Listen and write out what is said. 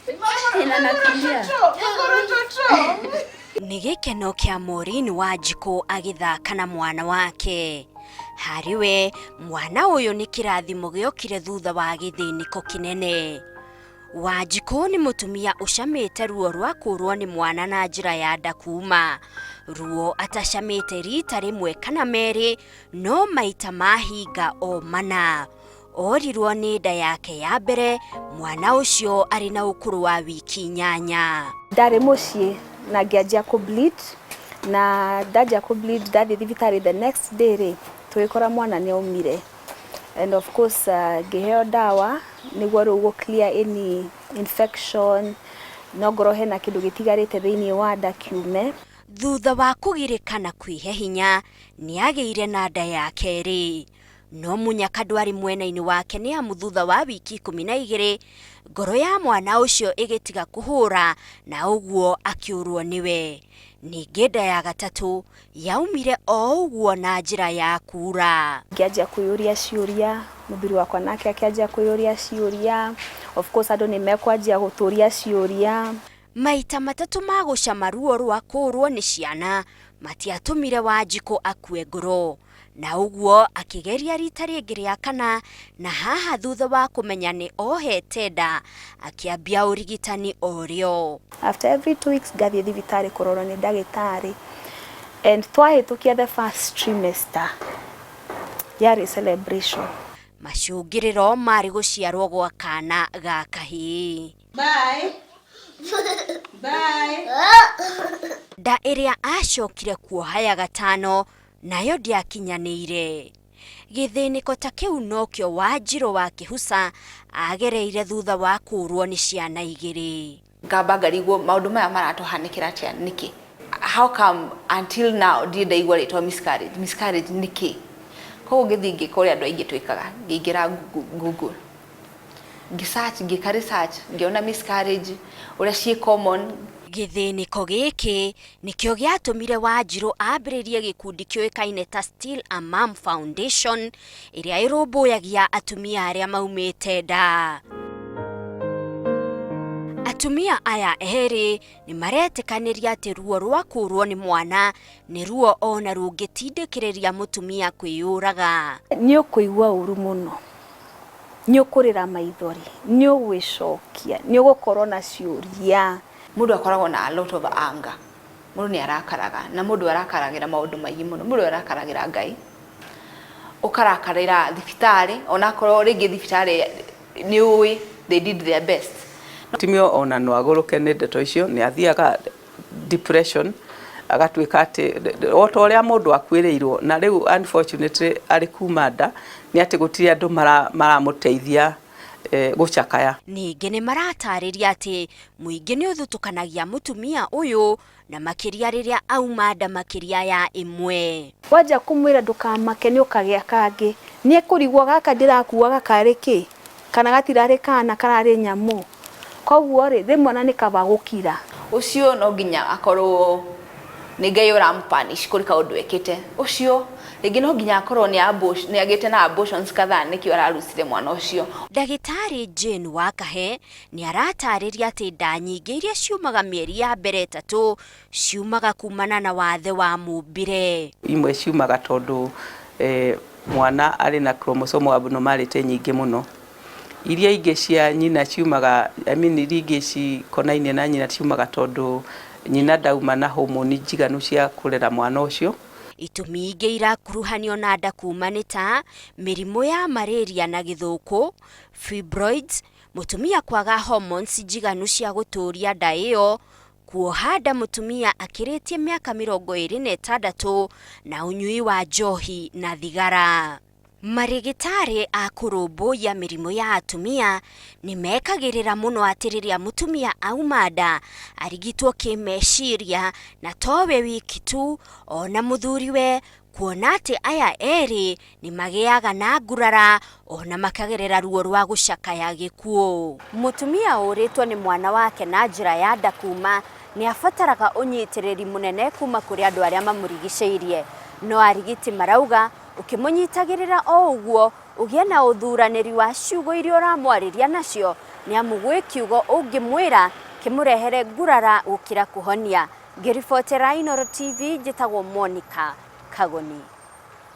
Tena nakimbia. Nĩ gĩkeno kĩa Maureen Wanjikũ agĩthaka na mwana wake. Harĩ we, mwana ũyũ nĩ kĩrathimo gĩokire thutha wa gĩthĩnĩko kĩnene. Wanjikũ nĩ mũtumia ũcamĩte ruo rwa kũrwo nĩ mwana na njĩra ya nda kuma. Ruo atacamĩte rita rĩmwe kana merĩ no maita mahinga o mana. Orirwo nĩ nda yake ya mbere mwana ũcio arĩ na ũkũrũ wa wiki 8. Ndarĩ mũciĩ na ngĩanjia kũ bleed, na ndanjia kũ bleed ndathiĩ thibitarĩ the next day rĩ, tũgĩkora mwana nĩ aumire. And of course ngĩheo ndawa nĩguo rĩu gũ clear any infection, no ngorwo hena kĩndũ gĩtigarĩte thĩinĩ wa nda kiume. Thutha wa kũgirĩka na kwĩhe hinya, nĩagĩire na nda ya kerĩ. No mũnyaka ndwarĩ mwena-inĩ wake nĩ amu thutha wa wiki 12 ngoro ya mwana ũcio ĩgĩtiga kũhũra na ũguo akĩũrwo nĩwe. Ningĩ nda ya gatatũ yaumire o ũguo na njĩra ya kura. Ngĩanjia kwĩyũria ciũria, mũthuri wakwa nake akĩanjia kwĩyũria ciũria, of course andũ nĩ mekwanjia gũtũria ciũria. Maita matatũ ma gũcama ruo rwa kũũrwo nĩ ciana matiatũmire Wanjikũ akue ngoro, na ũguo akĩgeria rita rĩngĩ rĩa kana, na haha thutha wa kũmenya nĩ ohete nda akĩambia ũrigitani o rĩo. After every 2 weeks ngathiĩ thibitarĩ kũrorwo nĩ ndagĩtarĩ, and twahĩtũkia the first trimester yarĩ celebration. Macũngĩrĩro marĩ gũciarwo gwa kana ga kahĩĩ. Bye. Bye. Nda ĩrĩa acokire kuoha ya gatano nayo ndĩakinyanĩire. Gĩthĩnĩko ta kĩu nokĩo Wanjirũ wa Kĩhuca agereire thutha wa kũũrwo nĩ ciana igĩrĩ. Ngamba ngarigwo maũndũ maya maratũhanĩkĩra atĩa nĩkĩ? How come until now ndirĩ ndaigua rĩtwa miscarriage? Miscarriage nĩkĩ? Koguo ngĩthiĩ ngĩka ũrĩa andũ aingĩ twĩkaga, ngĩingĩra Google, ngĩ-search, ngĩka research, ngĩona miscarriage ũrĩa ciĩ common. Gĩthĩnĩko gĩkĩ nĩkĩo gĩatũmire Wanjirũ ambĩrĩrie gĩkundi kĩũĩkaine ta Still a Mom Foundation ĩrĩa ĩrũmbũyagia atumia arĩa maumĩte nda. Atumia aya erĩ nĩ maretĩkanĩria atĩ ruo rwa kũũrwo nĩ mwana nĩ ruo ona rũngĩtindĩkĩrĩria mũtumia kwĩyũraga. Nĩ ũkũigua ũru mũno, nĩ ũkũrĩra maithori, nĩ ũgwĩcokia, nĩ ũgũkorwo na ciũria. Mũndũ akoragwo na a lot of anger. Mũndũ nĩ arakaraga, na mũndũ arakaragĩra maũndũ maingĩ mũno. Mũndũ arakaragĩra Ngai, ũkarakarĩra thibitarĩ, onakorwo rĩngĩ thibitarĩ nĩ ũĩ they did their best. Mũtumia ona no agũrũke nĩ ndeto icio, nĩ athiaga depression, agatuĩka atĩ o ta ũrĩa mũndũ akuĩrĩirwo, na rĩu unfortunately arĩ kuma nda, nĩ atĩ gũtirĩ andũ maramũteithia gũcakaya. Ningĩ nĩ maratarĩria atĩ mũingĩ nĩ ũthutũkanagia mũtumia ũyũ na makĩria rĩrĩa auma nda makĩria ya ĩmwe. Wanja kũmwĩra ndũkamake nĩ ũkagĩa kangĩ, nĩ ekũrigwo gaka ndĩrakuaga karĩ kĩ, kana gatirarĩ kana kararĩ nyamũ. Koguo rĩ, rĩmwe ona nĩ kaba gũkira. Ũcio no nginya akorwo nĩ Ngai ũramũ-punish kũrĩ kaũndũ ekĩte. Ũcio rĩngĩ no nginya akorwo nĩ agĩte na abortions kadhaa nĩkĩo ararucire mwana ũcio. Ndagĩtarĩ Jane Wakahe nĩ aratarĩria atĩ nda nyingĩ iria ciumaga mĩeri ya mbere 3 ciumaga kumana na wathe wa mũmbĩre. Imwe ciumaga tondũ mwana arĩ na chromosomal abnormality nyingĩ mũno. Iria ingĩ cia nyina ciumaga, I mean iria ingĩ cikonainie na nyina ciumaga tondũ nyina ndauma na homoni njiganu cia kũrera mwana ũcio. Itũmi ingĩ irakuruhanio na nda kuma nĩ ta mĩrimũ ya malaria na gĩthũkũ, fibroids, mũtumia kwaga hormones njiganu cia gũtũria nda ĩyo, kuoha nda mũtumia akĩrĩtie mĩaka 26 na ũnyui wa njohi na thigara. Marĩgĩtarĩ a kũrũmbũiya mĩrimũ ya atumia nĩ mekagĩrĩra mũno atĩ rĩrĩa mũtumia auma nda arigitwo kĩmeciria na towe wiki tu ona mũthuriwe, kuona atĩ aya erĩ nĩ magĩaga na ngurara ona makagerera ruo rwa gũcakaya gĩkuũ. Mũtumia ũrĩtwo nĩ mwana wake na njĩra ya nda kuma nĩ abataraga ũnyitĩrĩri mũnene kuma kũrĩ andũ arĩa mamũrigicĩirie. No arigiti marauga ũkĩmũnyitagĩrĩra o ũguo ũgĩe na ũthuranĩri wa ciugo iria ũramwarĩria nacio Nĩ amu gwĩ kiugo ũngĩmwĩra kĩmũrehere ngurara gũkĩra kũhonia. Ngĩribotera Inooro TV njĩtagwo Monica Kagoni.